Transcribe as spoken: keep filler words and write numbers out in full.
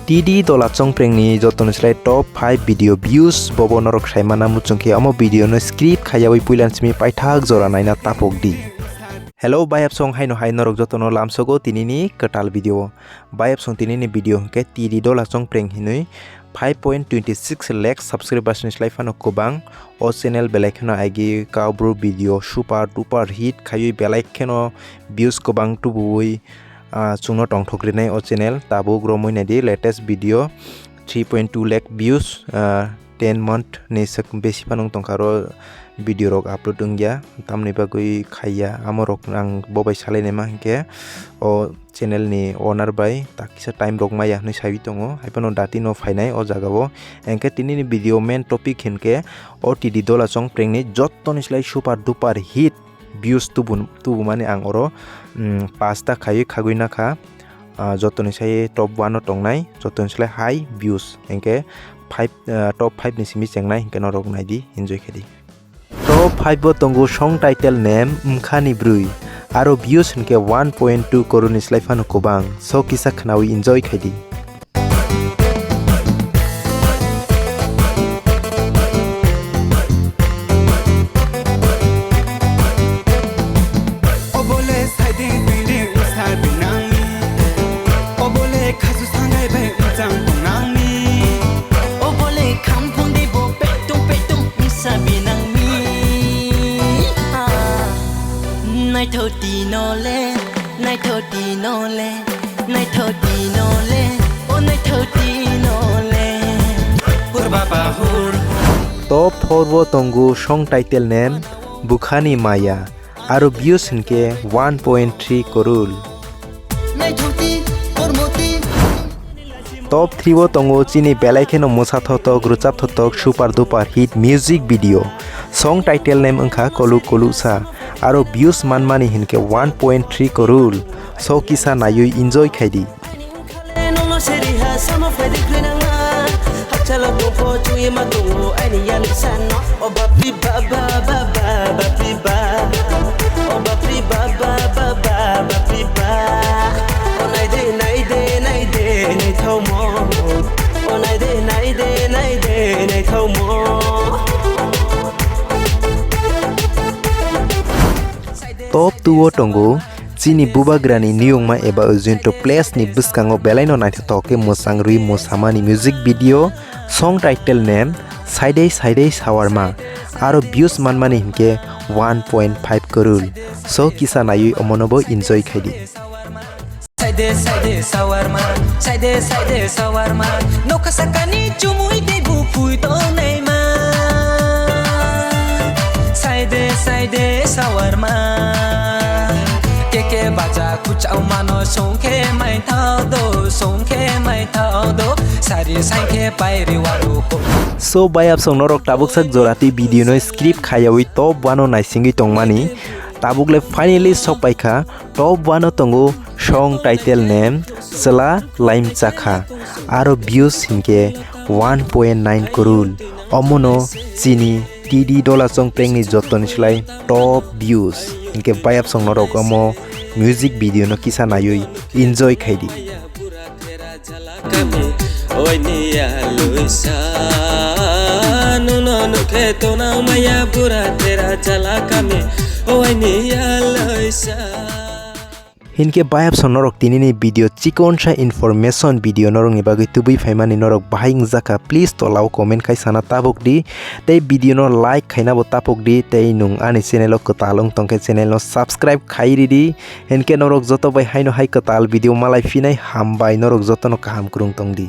T D Dola Chongprengni jotoni slai top five video views bobo norok saimana muchungkhe omo video no skip khaiyawi puilan simi paithak jora naina tapok di. Hello bayapsong haino hai norok jotono lamsogo tinini kwtal video. Bayapsong tinini video hwnkhe T D Dola Chongpreng hinwi five point twenty six lakh subscribers ni slai phano kwbang. O channel belai kheno agi Kaubru video super duper hit khaiwi belai kheno views kwbang tubuwi, ah, chwngno tongthok rinai o channel. Tabuk romwi naidi latest video three point two lakh views, ah, ten month ni sak besi phano wng tongkha aro video rok upload wngya, tamni bagwi khaiya. Amo rok ang bobai salai naima hinkhe o channel ni owner bai tak kisa time rok maya hinwi saui tongo, haiphano dati no phainai o jaga o. Hinkhe tini ni video main topic hinkhe o T D Dola Chongpreng ni jottoni slai super duper hit views tubu, tubumani ang oro, mm, pasta khaiwi khagwi nakha. Ah, jotoni sai top one o tongnai, jotoni slai high views, hinkhe five, ah, top five ni simi chengnai, hinkhe norok naidi, enjoy khaidi. Top five o tongo song title name Mkhani Brwi, aro views hinkhe one point two crore ni slai phano kwbang, so kisa khnawi enjoy khaidi. Obole saiding pinding usa binangni. Obole khasu sangai bai mchang tongnangni. Obole khamphungdi bo petung petung misa binangni. Ah. Naithok tino le, naithok tino le, naithok tino le, o naithok tino le. Purba bahur. Top four o tongo song title name Bukhani Maya, aro views hinkhe one point three crore. Top three o tongo chini belai kheno mwsa thothok, rwchap thothok, super duper hit music video. Song title name wngkha Koluk Koluk Sa, aro views manmani hinkhe one point three crore. So kisa naiwi enjoy khaidi. Nokno seri ha samo phaidi khwinanga. Hakchalo bumpo chungi ma tongo aini yali sano. O bapri baba baba bapri ba. O bapri baba baba bapri ba. O naide naide naide naithokmo. O naide naide naide naithokmo. Top two o tongo chini bubagrani niyungma eba Ujunto Place ni bwskango belaino naithothok khe mwchang rwi mwsamani music video, song title name Saidai Saidai Sawarma, aro views manmani hinkhe one point five crore. So kisa naiwi omonobo enjoy khaidi. Saide saide sawarma, saide saide sawarma, nokha sakani chumui tei bupui tongnaima. Saide saide sawarma, keke baja kuchao mano songkhe maithao do, songkhe maithao do, sari sangkhe pairi walu ko. So bayapsong norok tabuk sak jora tei video no skip khayawi top one o naisingwi tongmani. Tabuk le finally sok paikha. Top one o tongo song title name Chwla Laimchakha, aro views hinkhe one point nine crore. Omono chini T D Dola Chongprengni jotoni slai top views. Hinkhe bayapsong norok omo music video no kisa naiwi enjoy khaidi. Kami, oini ya luisa. Nuno nukhe tonang maya bura tera jala kami, oini ya luisa. Hinkhe bayapsong norok tinini video chikonsa information video norokni bagwi tubui phaimani norok bahai wngjakha, please tolao comment khai sana tabuk di, tei video no like khaina bo tabuk di, tei nwng ani channel o kwtal wng tongkhe channel no subscribe khai ridi. Hinkhe norok joto bai haino hai kwtal video malai phinai, hambai norok jotono kaham kwrwng tong di.